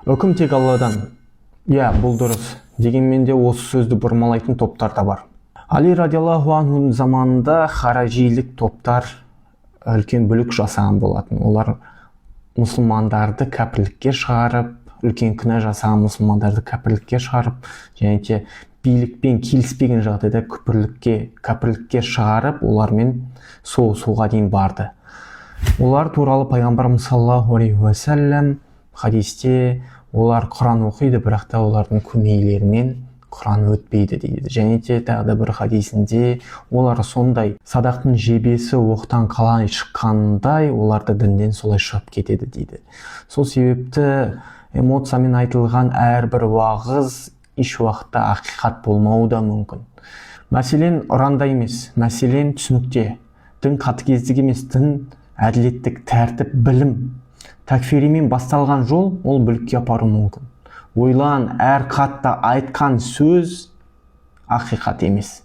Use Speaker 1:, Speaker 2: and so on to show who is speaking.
Speaker 1: Үкім тек Алладан. Иә, бұл дұрыс. Дегенмен де осы сөзді бұрмалайтын топтар да бар. Али радиаллаху анхудың заманында харажилік топтар үлкен бүлік жасаған болатын. Олар мұсылмандарды кәпірлікке шығарып, үлкен күнә жасаған мұсылмандарды кәпірлікке шығарып, және де билікпен келіспеген жағдайда кәпірлікке шығарып, олармен соғысуға дейін барды. Олар туралы пайғамбарымыз саллаллаху алейхи уассалам хадисте: «Олар Құран оқиды, бірақ та олардың көмейлерінен Құран өтпейді», – дейді. Және де тағы да бір хадисінде: «Олар сондай, садақтың жебесі оқтан қалай шыққандай, олар да дінден солай шығып кетеді», – дейді. Сол себепті эмоциямен айтылған әрбір уағыз еш уақытта ақиқат болмауы да мүмкін. Мәселен, ұранда емес, мәселен, түсінікте. Дін қатыгездік емес, дін әділеттік, тәртіп, білім. Тәкфиримен басталған жол ол бүлікке апаруы мүмкін. Ойлан, әр қатты айтқан сөз ақиқат емес.